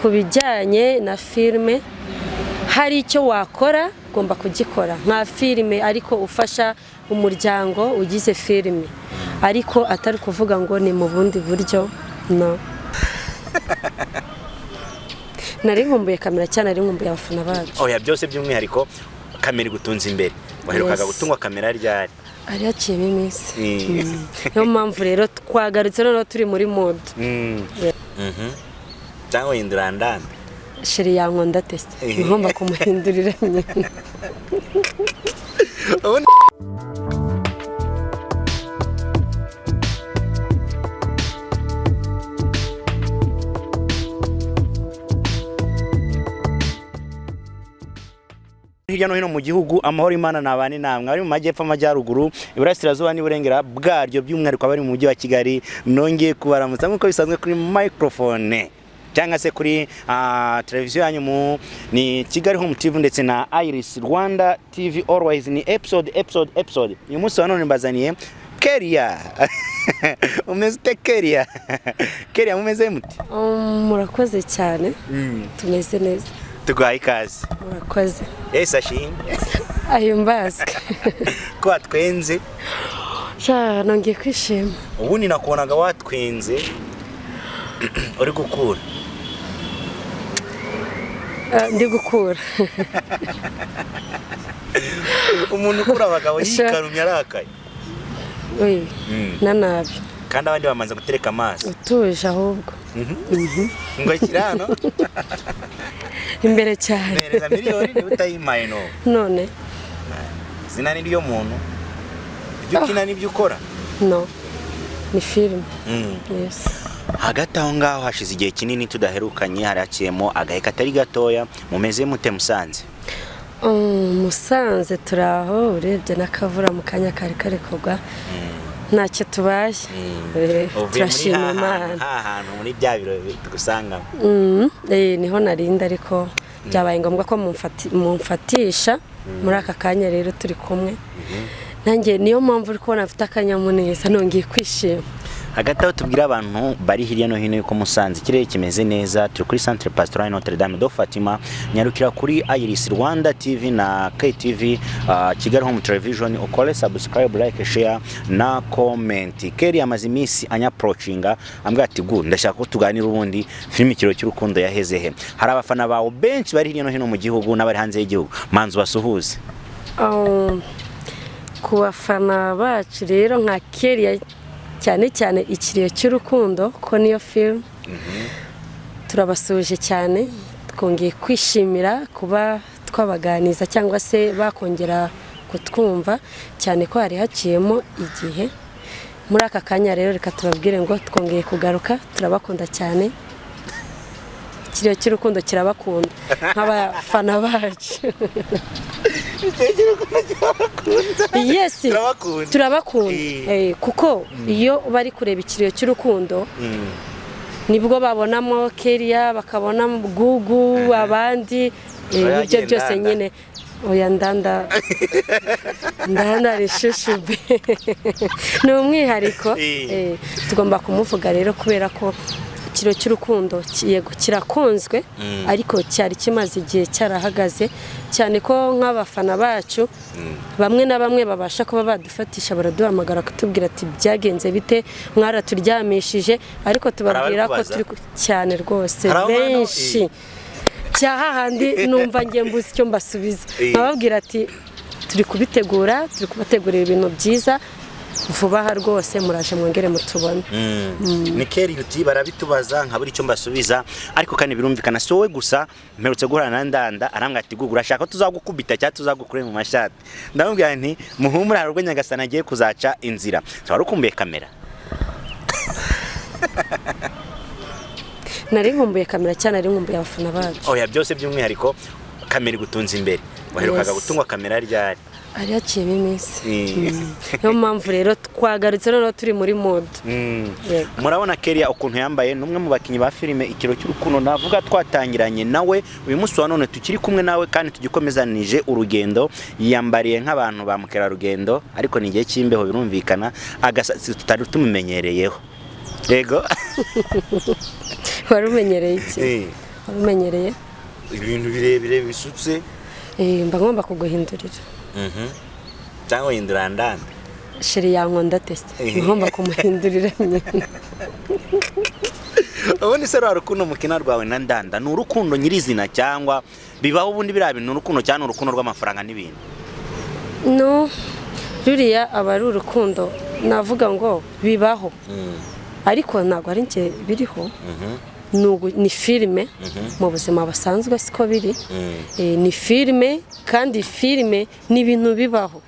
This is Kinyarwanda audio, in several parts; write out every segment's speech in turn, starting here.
Ku bijyanye na filime, hari icyo wakora ugomba kugikora nka filime, ariko ufasha umuryango ugize filime, ariko atari kuvuga ngo ni mu bundi buryo. No nari nkumbuye kamera cyane, nari nkumbuye abafana bacu. Oya, byose by'umwihariko kamera igutunze imbere. Waherukaga Yes. gutungwa kamera ryari? Hari haciyemo iminsi. Niyo mpamvu rero twagarutse, noneho turi muri mood. Cyangwa hindura ndanda. Chéri yankunda tesite, ngomba kumuhindurira nyine. Ubundi hirya no hino mu gihugu, amahoro Imana nabane namwe, abari mu majyepfo, amajyaruguru, iburasirazuba n'iburengera bwaryo, by'umwihariko abari mu mujyi wa Kigali. Nongeye kubaramutsa nk'uko bisanzwe kuri microphone cyangwa se kuri televiziyo yanyu mu ni Kigali Home TV ndetse na Iris Rwanda TV. Always ni episode, episode, episode. Uyu munsi wa none mbazaniye Keria. Umeze ute, Keria? Keria, mumeze mute? Murakoze cyane, tumeze neza. Tuguhaye ikaze. Murakoze. Ese ashimwe Ahimbazwe. Ko watwenze? Sha, nongeye kwishima. Ubundi nakubonaga watwenze uri gukura. Ndi gukura. Umuntu ukura abagabo Sha. yikarumye arakaye. Oye, na nabi. Kandi abandi bamanza gutereka amaso. Utuje ahubwo. Ngo ashyire hano. Imbere cyane. Mpereza miliyoni, niba utayimpaye no None izina ni ryo muntu, ibyo ukina n'ibyo ukora. No ni filime. Yes. Hagati aho ngaho hashize igihe kinini tudaherukanye, hari haciyemo agahe katari gatoya. Mumeze mute Musanze? Musanze turi aho, urebye n'akavura mu kanya kari kari kugwa, ntacyo tubaye. Uvuye muri Turashima ha hantu Imana. ha hantu muri bya biro tugusangamo? Niho narinda, ariko byabaye ngombwa ko mumfatisha muri aka kanya. Rero turi kumwe nanjye, niyo mpamvu uri kubona mfite akanyamuneza, nongeye kwishima. Hagati aho tubwira abantu bari hirya no hino yuko Musanze ikirere kimeze neza. Turi kuri Centre Pastoral Notre Dame de Fatima. Nyarukira kuri Iris Rwanda TV na KTV, Kigali Home Television, ukore subscribe, like, share na comment. Keri amaze iminsi anyapproachinga, ambwira ati: "Gu ndashaka ko tuganira, ubundi filime Ikiriro cy'Urukundo yaheze he?" Hari abafana bawe benshi bari hirya no hino mu gihugu n'abari hanze y'igihugu, manzu basuhuze. Ku bafana bacu rero nka Keria, cyane cyane Ikiriyo cy'Urukundo, ko niyo film, turabasuhuje cyane. Twongeye kwishimira kuba twabaganiza cyangwa se bakongera kutwumva, cyane ko hari haciyemo igihe. Muri aka kanya rero reka tubabwire ngo twongeye kugaruka, turabakunda cyane. Ikiriyo cy'Urukundo kirabakunda nk'abafana bacu. Yes. Turabakunda. Turabakunda. Kuko iyo bari kureba Ikiriyo cy'Urukundo nibwo babonamo Keria, bakabonamo Gugu, abandi, Oya, ibyo byose. Ndanda. Nyine oya, Ndanda, Ndanda rishushu be ni umwihariko. Tugomba kumuvuga rero kubera ko Ikiriyo cy'Urukundo yego kirakunzwe, ariko cyari kimaze igihe cyarahagaze, cyane ko nk'abafana bacu bamwe na bamwe babasha kuba badufatisha, baraduhamagara kutubwira ati: "Byagenze bite? Mwaraturyamishije." Ariko tubabwira ko Barabikubaza? turi cyane rwose. Hari aho hano, Benshi cya hahandi numva ngiye mbuze icyo mbasubiza, nkababwira ati: "Turi kubitegura, turi kubategurira ibintu byiza vuba aha rwose, muraje mwongere mutubone." Ni Keri uti barabitubaza nkabura icyo mbasubiza, ariko kandi birumvikana, si wowe gusa. Mperutse guhura na Ndanda, arambwira ati: "Gugu, urashaka ko tuzagukubita cyangwa tuzagukure mu mashati?" Ndamubwira nti: "Muhumure, hari ubwo Nyagasani agiye kuzaca inzira." Wari ukumbuye kamera? Nari nkumbuye kamera cyane, nari nkumbuye abafana bacu. Oya, byose by'umwihariko kamera igutunze imbere. Waherukaga Yes. gutungwa kamera ryari? Hari haciyemo iminsi. Niyo mpamvu rero twagarutse, noneho turi muri mood. Yego. Murabona Keria ukuntu yambaye, ni umwe mu bakinnyi ba filime Ikiro cy'Urukundo. Navuga twatangiranye nawe, uyu munsi wa none tukiri kumwe nawe kandi tugikomezanije urugendo. Yiyambariye nk'abantu ba mukerarugendo, ariko ni igihe cy'imbeho birumvikana, agasatsi tutari tumumenyereyeho. Yego. Wari umenyereye iki? Wabimenyereye. Ibintu birebire bisutse. Mba ngomba kuguhindurira. Cyangwa hindura ndanda. Chéri yankunda tesite, ngomba kumuhindurira nyine. Ubundi se rwa rukundo mukina rwawe na Ndanda ni urukundo nyirizina, cyangwa bibaho ubundi biriya bintu ni urukundo cyangwa ni urukundo rw'amafaranga n'ibintu? No, ruriya aba ari urukundo, navuga ngo bibaho, ariko ntabwo ari njye biriho. Ni filime, mu buzima busanzwe siko biri. Ni filime, kandi filime ni ibintu bibaho,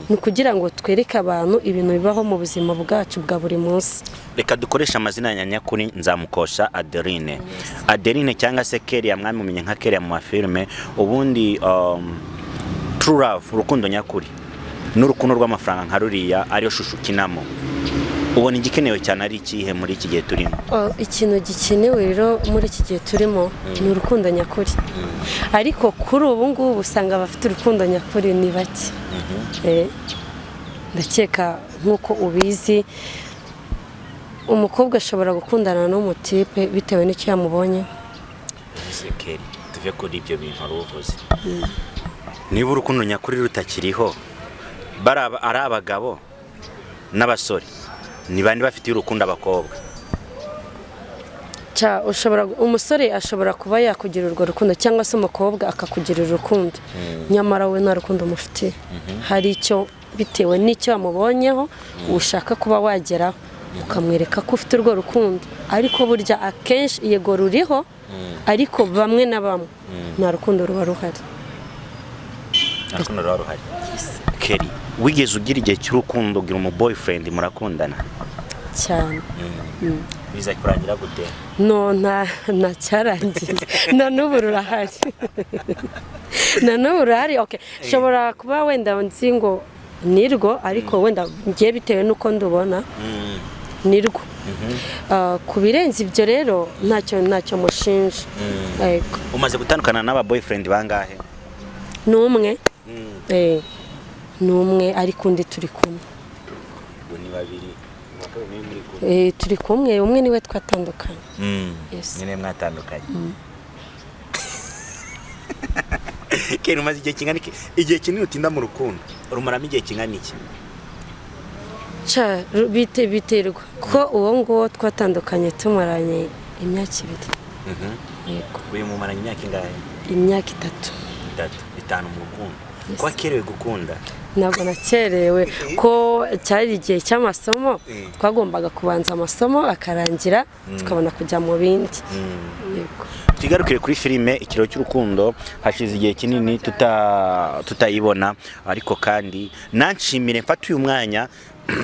ni ukugira ngo twereke abantu ibintu bibaho mu buzima bwacu bwa buri munsi. Reka dukoreshe amazina ya nyakuri, Nzamukosha Adeline, Adeline cyangwa se Keria, mwamumenye nka Keria mu mafilime. Ubundi true love, urukundo nyakuri n'urukundo rw'amafaranga nka ruriya ariyo shusho ukinamo, ubona igikenewe cyane ari ikihe muri iki gihe turimo? Oh, ikintu gikenewe rero muri iki gihe turimo ni urukundo nyakuri, ariko kuri ubu ngubu usanga abafite urukundo nyakuri ni bake. Ndakeka nk'uko ubizi, umukobwa ashobora gukundana n'umutipe bitewe n'icyo yamubonye. Keri, tuve kuri ibyo bintu wari uvuze. Niba urukundo nyakuri rutakiriho, bari ari abagabo n'abasore, ni bande bafitiye urukundo abakobwa? Ca ushobora, umusore ashobora kuba yakugira urwo rukundo cyangwa se umukobwa akakugirira urukundo, nyamara we nta rukundo umufitiye. Hari icyo, bitewe n'icyo wamubonyeho ushaka kuba wageraho, ukamwereka ko ufite urwo rukundo, ariko burya akenshi yego ruriho, ariko bamwe na bamwe nta rukundo ruba ruhari. Nta rukundo ruba ruhari. Keri, wigeze ugira igihe cy'urukundo, ugira umu boyfriend murakundana? Cyane. Biza kurangira gute? No, nta cyarangiye, na n'ubu rurahari, na n'ubu rurahari. Okay, nshobora kuba wenda nzi ngo nirwo, ariko wenda ngiye bitewe n'uko ndubona nirwo. Ku birenze ibyo rero ntacyo mushinja. Yego. Umaze gutandukana n'aba boyfriend bangahe? Ni umwe. Ni umwe, ariko undi turi kumwe. Ubwo ni babiri. Turi kumwe, umwe niwe twatandukanye. Yes. Nyine mwatandukanye. Kera umaze igihe kingana iki? Igihe kinini utinda mu rukundo rumaramo igihe kingana iki? Ca biterwa ko uwo nguwo twatandukanye tumaranye imyaka 2. Yego. Uyu mumaranye imyaka ingahe? Imyaka 3. 3, 5 mu rukundo. Ko wakerewe gukunda? Ntabwo nakerewe, ko cyari igihe cy'amasomo, twagombaga kubanza amasomo akarangira tukabona kujya mu bindi. Yego. Tugarukire kuri filime Ikiraro cy'Urukundo, hashize igihe kinini tutayibona, ariko kandi nanshimire mfate uyu mwanya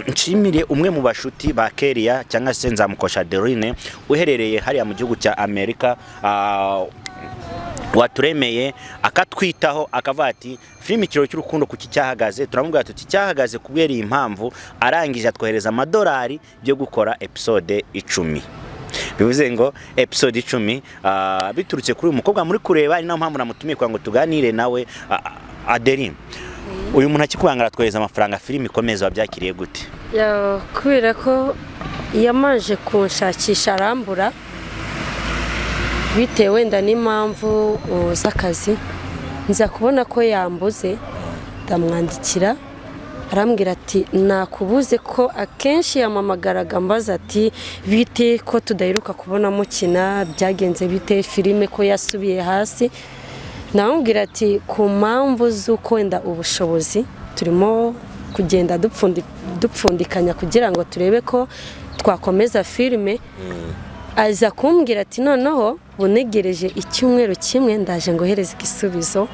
nshimire umwe mu bashuti ba Keria cyangwa se Nzamukosha Adeline uherereye hariya mu gihugu cya Amerika, waturemeye akatwitaho, akavuga ati filime Ikiraro cy'Urukundo kuki cyahagaze? Turamubwira tuti cyahagaze kubera iyi mpamvu, arangije atwohereza amadolari byo gukora episode 10. Bivuze ngo episode 10 biturutse kuri uyu mukobwa muri kureba, ari nayo mpamvu namutumiye kugira ngo tuganire nawe. Adeline, uyu muntu akikubangara atwohereza amafaranga filime ikomeza, wabyakiriye gute? Kubera ko yamanje kunshakisha arambura, bitewe wenda n'impamvu z'akazi, nza kubona ko yambuze, ndamwandikira arambwira ati nakubuze, ko akenshi yamamagaraga mbaza ati bite ko tudaheruka kubona mukina, byagenze bite, filime ko yasubiye hasi? Namubwira ati ku mpamvu z'uko wenda ubushobozi turimo kugenda dupfundikanya kugira ngo turebe ko twakomeza filime. Aza kumbwira ati noneho bunegereje icyumweru kimwe ndaje ngohereze igisubizo,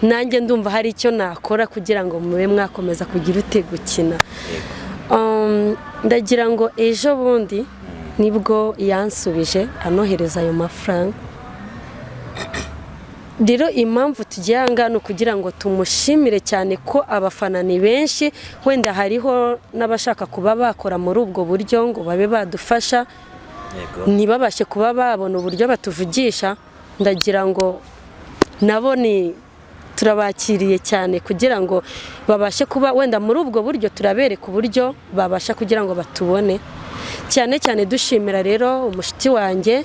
nanjye ndumva hari icyo nakora kugira ngo mube mwakomeza kugira ute gukina. Ndagira ngo ejo bundi nibwo yansubije anohereza ayo mafaranga. Rero impamvu tugiye aha ngaha ni ukugira ngo tumushimire cyane, ko abafana ni benshi, wenda hariho n'abashaka kuba bakora muri ubwo buryo ngo babe badufasha, ntibabashe kuba babona uburyo batuvugisha. Ndagira ngo nabo ni turabakiriye cyane kugira ngo babashe kuba wenda muri ubwo buryo turabereka uburyo babasha kugira ngo batubone. Cyane cyane dushimira rero umushuti wanjye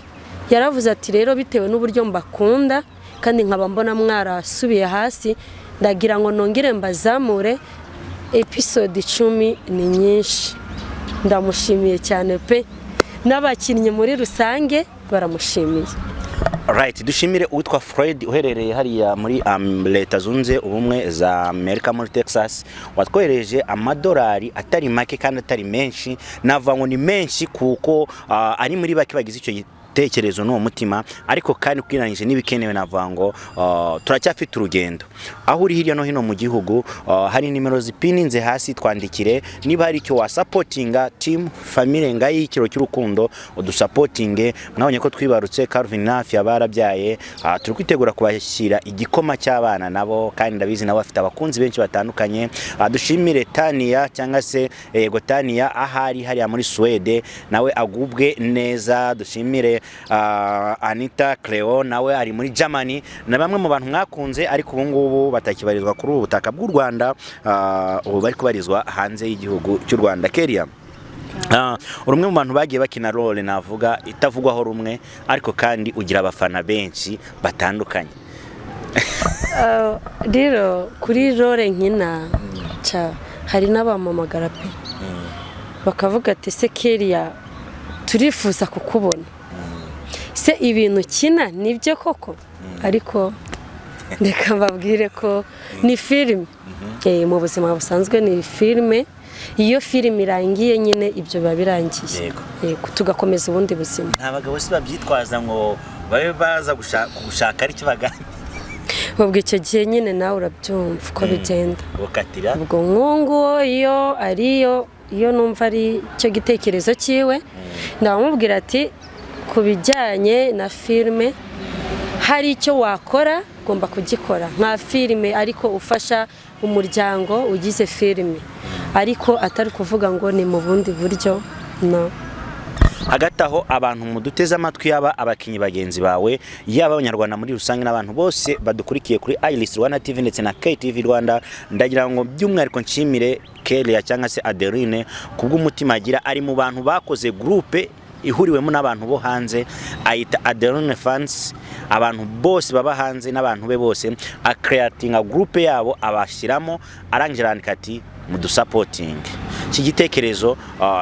Yaravuze ati: "Rero bitewe n'uburyo mbakunda kandi nkaba mbona mwarasubiye hasi, ndagira ngo nongere mbazamure." Episode 10 ni nyinshi. Ndamushimiye cyane pe, n'abakinnyi muri rusange baramushimiye. Right, dushimire uwitwa Fred uherereye hariya muri Leta Zunze Ubumwe za Amerika, muri Texas, watwohereje amadolari atari make kandi atari menshi. Navuga ngo ni menshi kuko ari muri bake bagize icyo gitekerezo n'uwo mutima, ariko kandi ugereranyije n'ibikenewe navuga ngo turacyafite urugendo. Aho uri hirya no hino mu gihugu, hari nimero zipininze hasi, twandikire niba hari icyo wasupportinga team family ngayi Ikiro cy'Urukundo, udusupportinge. Mwabonye ko twibarutse Calvin Nafi, abarabyaye, turi kwitegura kubashyira igikoma cy'abana nabo, kandi ndabizi nabo bafite abakunzi benshi batandukanye. Dushimire Tania cyangwa se yego Tania ahari hariya muri Suwede, nawe agubwe neza. Dushimire Anita Cleo, nawe ari muri Germany, na bamwe mu bantu mwakunze ariko ubu ngubu batakibarizwa kuri ubu butaka bw'u Rwanda, ubu bari kubarizwa hanze y'igihugu cy'u Rwanda. Keria, uri umwe mu bantu bagiye bakina role navuga itavugwaho rumwe, ariko kandi ugira abafana benshi batandukanye. Rero kuri role nkina ca hari n'abamamagara pe, bakavuga ati: "Se Keria, turifuza kukubona, se ibintu ukina nibyo koko?" Ariko reka mbabwire ko ni filime. Mu buzima busanzwe ni filime. Iyo filime irangiye nyine ibyo biba birangiye. Yego, tugakomeza ubundi buzima. Nta bagabo si babyitwaza ngo babe baza gushaka aricyo baganira? Ubwo icyo gihe nyine nawe urabyumva uko bigenda. Gukatira. Ubwo nk'uwo iyo ariyo, iyo numva ari cyo gitekerezo cyiwe, ndamubwira ati: "Ku bijyanye na filime, hari icyo wakora ugomba kugikora nka filime, ariko ufasha umuryango ugize filime, ariko atari kuvuga ngo ni mu bundi buryo, no." Hagati aho, abantu muduteze amatwi, yaba abakinnyi bagenzi bawe, yaba Abanyarwanda muri rusange n'abantu bose badukurikiye kuri Iris Rwanda TV ndetse na KTV Rwanda, ndagira ngo by'umwihariko nshimire Kelia cyangwa se Adeline kubw'umutima agira. Ari mu bantu bakoze groupe ihuriwemo n'abantu bo hanze, ayita Adeline Fans. Abantu bose baba hanze n'abantu be bose acreatinga groupe yabo, abashyiramo, arangije arandika ati: "Mudusupportinge." Iki gitekerezo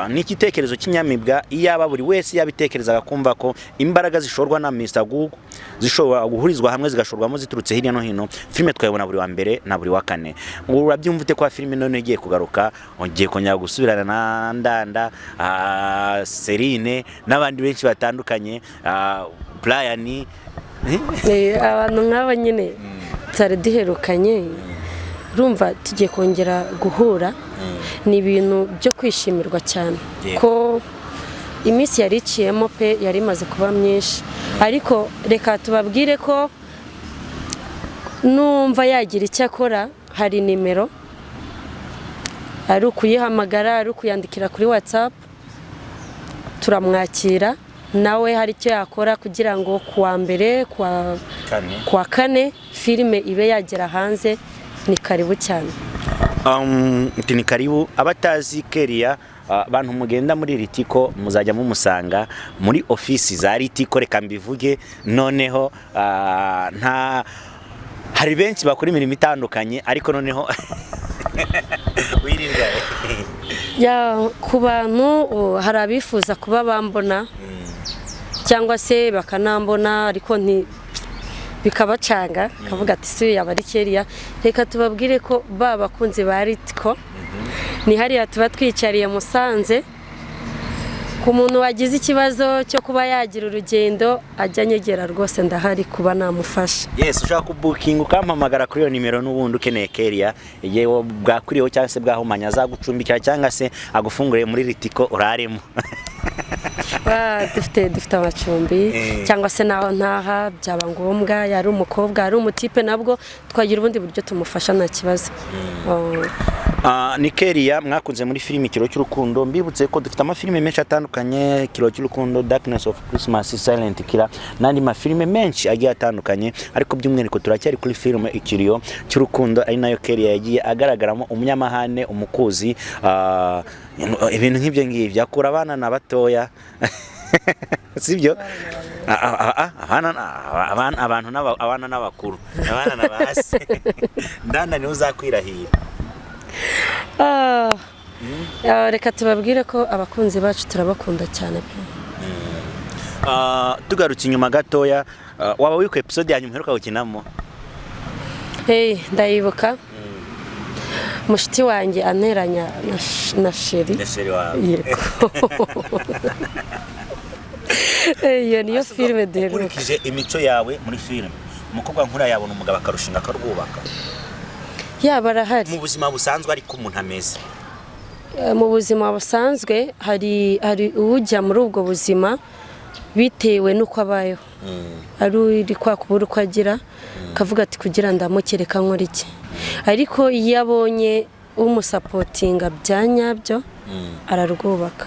ni igitekerezo cy'inyamibwa. Iyaba buri wese yabitekerezaga kumva ko imbaraga zishorwa na Mr Google zishobora guhurizwa hamwe, zigashorwamo ziturutse hirya no hino, filime twayibona buri wa mbere na buri wa kane. Urabyumva ute kwa filime none igiye kugaruka, ugiye kongera gusubirana na Ndanda, Serine n'abandi benshi batandukanye, Brian? Abantu nk'aba nyine tutari duherukanye, urumva tugiye kongera guhura, ni ibintu byo kwishimirwa cyane ko iminsi yari iciyemo pe, yari imaze kuba myinshi. Ariko reka tubabwire ko numva yagira icyo akora, hari nimero, ari ukuyihamagara, ari ukuyandikira kuri WhatsApp, turamwakira. Nawe hari icyo yakora kugira ngo kuwa mbere, kuwa kane filime ibe yagera hanze, ni karibu cyane. Ni karibu. Abatazi Keria, abantu mugenda muri Ritiko muzajya mumusanga muri ofisi za Ritiko. Reka mbivuge noneho, nta hari benshi bakora imirimo itandukanye, ariko noneho wirirwa Ya, ku bantu hari abifuza kuba bambona cyangwa se bakanambona, ariko nti bikabacanga, kavuga ati: "Si yaba ari Keria?" Reka tubabwire ko ba bakunzi ba Ritiko ni hariya tuba twicariye Musanze. Ku muntu wagize ikibazo cyo kuba yagira urugendo, ajya anyegera rwose, ndahari kuba namufasha. Yes, ushaka kubookinga ukampamagara kuri iyo nimero n'ubundi ukeneye Keria, igihe bwakwiriyeho cyangwa se bwahumanya, azagucumbikira cyangwa se agufunguriye muri Ritiko uraremo. Dufite amacumbi cyangwa se naho ntaha byaba ngombwa, yari umukobwa, ari umutipe, nabwo twagira ubundi buryo tumufasha, nta kibazo. Oh. Ni Keria mwakunze muri filimi Ikiro cy'Urukundo. Mbibutse ko dufite amafilime menshi atandukanye: Ikiro cy'Urukundo, Darkness of Christmas, Silent Killer n'andi mafilime menshi agiye atandukanye, ariko by'umwihariko turacyari kuri filime Ikiriyo cy'Urukundo, ari nayo Keria yagiye agaragaramo umunyamahane, umukuzi, ibintu nk'ibyo ngibyo, akura abana na batoya. Sibyo? Abana, abantu abana n'abakuru, abana na basi. Ndanda niwe uzakwirahira. Ah, reka tubabwire ko abakunzi bacu turabakunda cyane pe. Tugarutse inyuma gatoya, waba wibuka episode ya nyuma uheruka gukinamo? Hey, ndayibuka, mushiti wanjye anteranya na chéri. Chéri wawe? Yego. Iyo niyo filime duheruka. Ukurikije imico yawe muri filime, umukobwa nkuriya yabona umugabo akarushinga akarwubaka? Yaba arahari. Mu buzima busanzwe ariko umuntu ameze? Mu buzima busanzwe hari ujya muri ubwo buzima bitewe n'uko abayeho, ari uri kwa kubura uko agira, akavuga ati: "Kugira ndamuke reka nkora iki." Ariko iyo abonye umusupportinga bya nyabyo, ararwubaka.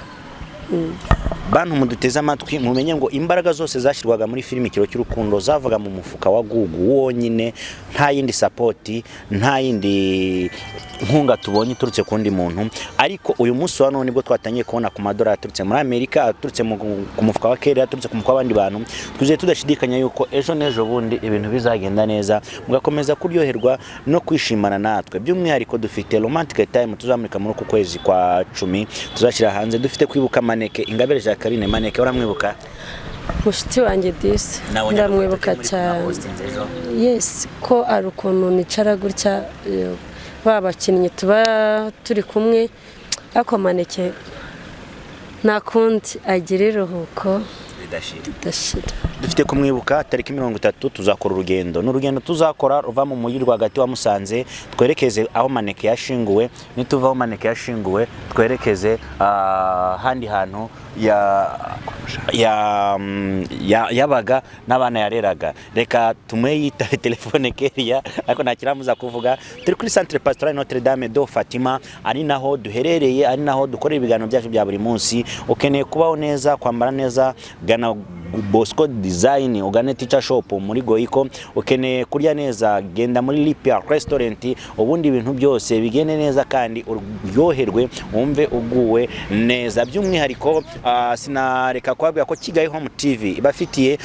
Bantu muduteze amatwi, mumenye ngo imbaraga zose zashyirwaga muri filime Ikiro cy'Urukundo zavaga mu mufuka wa Gugu wonyine. Nta yindi support, nta yindi nkunga tubonye iturutse ku wundi muntu. Ariko uyu munsi wa none nibwo twatangiye kubona ku madolari aturutse muri Amerika, aturutse ku mufuka wa Kera, aturutse ku mufuka w'abandi bantu. Twizeye tudashidikanya yuko ejo n'ejo bundi ibintu bizagenda neza, mugakomeza kuryoherwa no kwishimana natwe. By'umwihariko dufite Romantic Time tuzamurika muri uku kwezi kwa 10, tuzashyira hanze. Dufite kwibuka Maneke Ingabire Jacqueline. Maneke uramwibuka? Mushiti wanjye disi, ndamwibuka cyane. Yes, ko ari ukuntu nicara gutya, ba bakinnyi tuba turi kumwe, ariko Maneke nta kundi, agira iruhuko ridashira. Dufite kumwibuka tariki 30, tuzakora urugendo. Ni urugendo tuzakora ruva mu mujyi rwagati wa Musanze, twerekeze aho Maneke yashinguwe. Nituva aho Maneke yashinguwe, twerekeze ahandi hantu yabaga n'abana yareraga. Reka tumuhe yitabe telefone Keria, ariko nta kiramuza kuvuga. Turi kuri Centre Pastoral Notre Dame de Fatima, ari naho duherereye, ari naho dukorera ibiganiro byacu bya buri munsi. Ukeneye kubaho neza, kwambara neza, gana Bosco Design, ugane Teacher Shop muri Goico. Ukeneye kurya neza, genda muri Lipia Restaurant. Ubundi ibintu byose bigende neza kandi uryoherwe, wumve uguwe neza. By'umwihariko sinareka kubabwira ko Kigali Home TV ibafitiye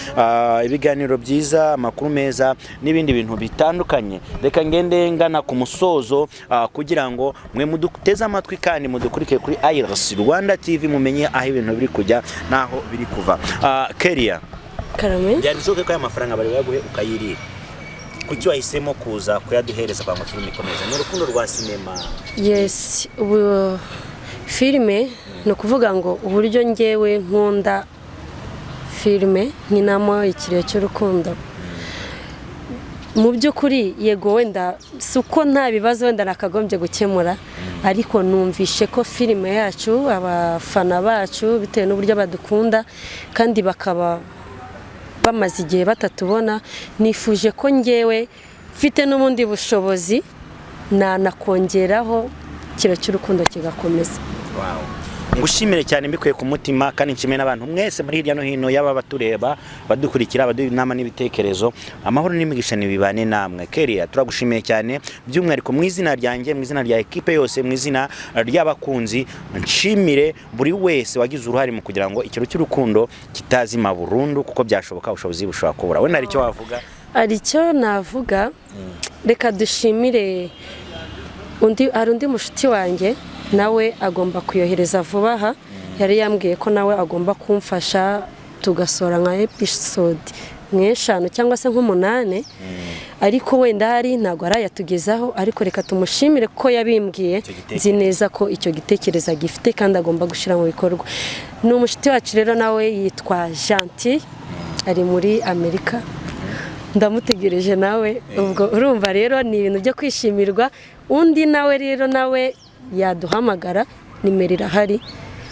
ibiganiro byiza, amakuru meza n'ibindi bintu bitandukanye. Reka ngende ngana ku musozo, kugira ngo mwe muduteze amatwi kandi mudukurikire kuri Iris Rwanda TV, mumenye aho ibintu biri kujya n'aho biri kuva. Keria. Karame. Byari bishoboke ko aya mafaranga bari baguhe ukayirira. Kuki wahisemo kuza kuyaduhereza kwa ngo filime ikomeze? Ni urukundo rwa sinema? Yes, ubu filime ni ukuvuga ngo uburyo ngewe nkunda filime nkinamo Ikiriyo cy'Urukundo, mu by'ukuri yego wenda si uko nta bibazo wenda nakagombye gukemura, ariko numvishe ko filime yacu, abafana bacu, bitewe n'uburyo badukunda kandi bakaba bamaze igihe batatubona, nifuje ko ngewe mfite n'ubundi bushobozi nanakongeraho Ikiriyo cy'Urukundo kigakomeza. Ngushimire cyane mbikuye ku mutima, kandi nshimiye n'abantu mwese muri hirya no hino, yaba abatureba, badukurikira, abaduha inama n'ibitekerezo. Amahoro n'imigisha ntibibane namwe. Keria, turagushimiye cyane, by'umwihariko mu izina ryanjye, mu izina rya ekipe yose, mu izina ry'abakunzi. Nshimire buri wese wagize uruhare mu kugira ngo Ikiro cy'Urukundo kitazima burundu, kuko byashoboka, ubushobozi bushobora kubura. We nari icyo wavuga? Hari icyo navuga. Reka dushimire undi, hari undi mushuti wanjye nawe agomba kuyohereza vuba aha. Yari yambwiye ko nawe agomba kumfasha tugasohora nka episode nk'eshanu cyangwa se nk'umunani, ariko wenda hari ntabwo arayatugezaho. Ariko reka tumushimire ko yabimbwiye. Icyo gitekerezo. Nzi neza ko icyo gitekerezo agifite kandi agomba gushyira mu bikorwa. Ni umushuti wacu rero, nawe yitwa Gentil, ari muri Amerika, ndamutegereje nawe. Ubwo urumva rero ni ibintu byo kwishimirwa. Undi nawe rero, nawe yaduhamagara, nimero irahari.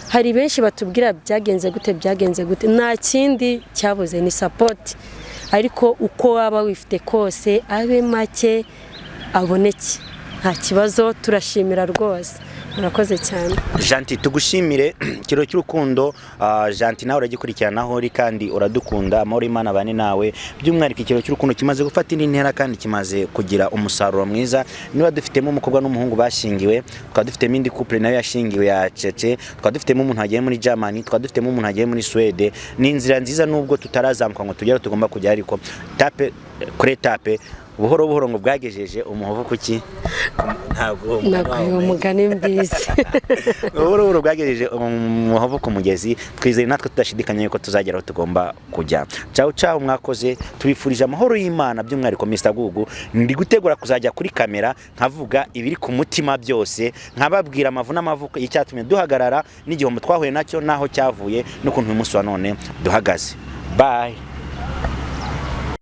Hari benshi batubwira byagenze gute, byagenze gute. Nta kindi cyabuze, ni support. Ariko uko waba wifite kose, abe make aboneke. Nta kibazo, turashimira rwose, murakoze cyane. Janti, tugushimire. Ikiro cy'urukundo, Janti, nawe uragikurikiranaho uri kandi uradukunda. Amahoro y'Imana abane nawe. By'umwihariko ikiro cy'urukundo kimaze gufata indi ntera kandi kimaze kugira umusaruro mwiza. Niba dufitemo umukobwa n'umuhungu bashyingiwe, tukaba dufitemo indi couple nayo yashyingiwe ya Cece, tukaba dufitemo umuntu wagiye muri Germany, tukaba dufitemo umuntu wagiye muri Suède, ni inzira nziza nubwo tutarazamuka ngo tugere aho tugomba kujya, ariko étape kuri étape, buhoro buhoro, ngo bwagejeje umuhovu kuki? Ntabwo uwo mugani Ntabwo uyu wawumenya. mugani mbizi. Buhoro buhoro bwagejeje umuhovu ku mugezi. Twizeye natwe tudashidikanya yuko tuzagera aho tugomba kujya. Ciao ciao, mwakoze, tubifurije amahoro y'Imana. By'umwihariko Mr Gugu, ndi gutegura kuzajya kuri kamera nkavuga ibiri ku mutima byose, nkababwira amavu n'amavuko, icyatumye duhagarara n'igihombo twahuye nacyo n'aho cyavuye n'ukuntu uyu munsi wa none duhagaze. Bye.